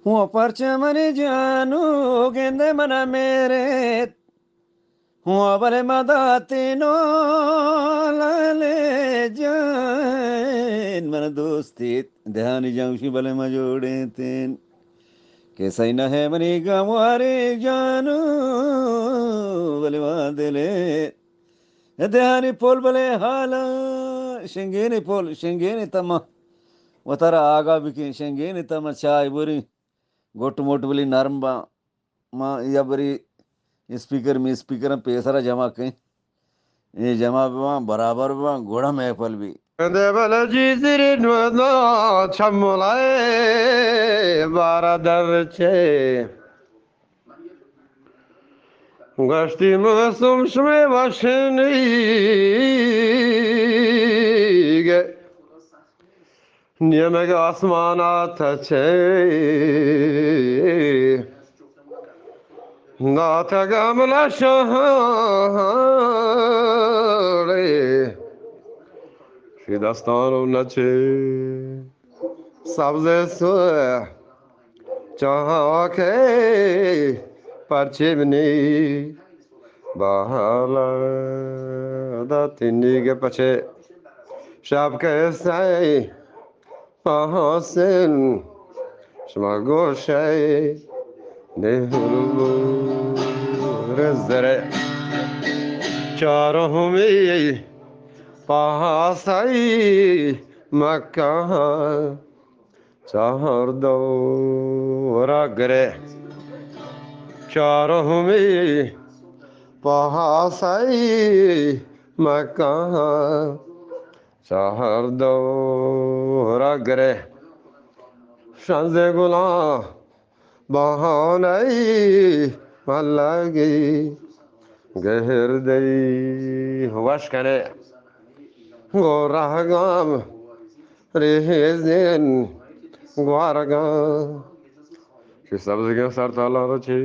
ہوں پرچہ منی جانو گندے منا میرے، ہوں بلے ما داتی نو لالے جان، من دوستی دہانی جانوشی بلے ما جوڑیں تین، کہ سہی نہ ہے منی گمواری جانو، بلے ما دلے دہانی پول بلے حالا، شنگینی پول، شنگینی تما، و ترا آگاہ بکیں، شنگینی تما چائے بری، گٹ مٹ بلی نرم باں۔ ما یا بری اسپیکر می اسپیکر پیسرا جمع کیں، اے جمع بباں، برابر بباں، گڑا محفل بی۔ دے بلے جی زری نودا چملائے بارا در چے۔ گشتی موسم شمے وشنیگ، نیمگ آسمان ءَ تچے، داتگ امل شہرے، شی دستان و نچے۔ سبز سو چاہاں کہ پرچے منی باہلا داتنی گے پچے، شب کہ سائے پہاسن شما گوشے نہرو رزرے، چارہمی پہاسائی مکہ چہر دورا گرے، چارہمی پہاسائی مکہ چہر دورا گرے، شنز گلاں بہانئی ملگی گہر دئی وش کنے، گو رہگام ریزین گوارگاں، کہ سبزگیں سر تالاں رچی۔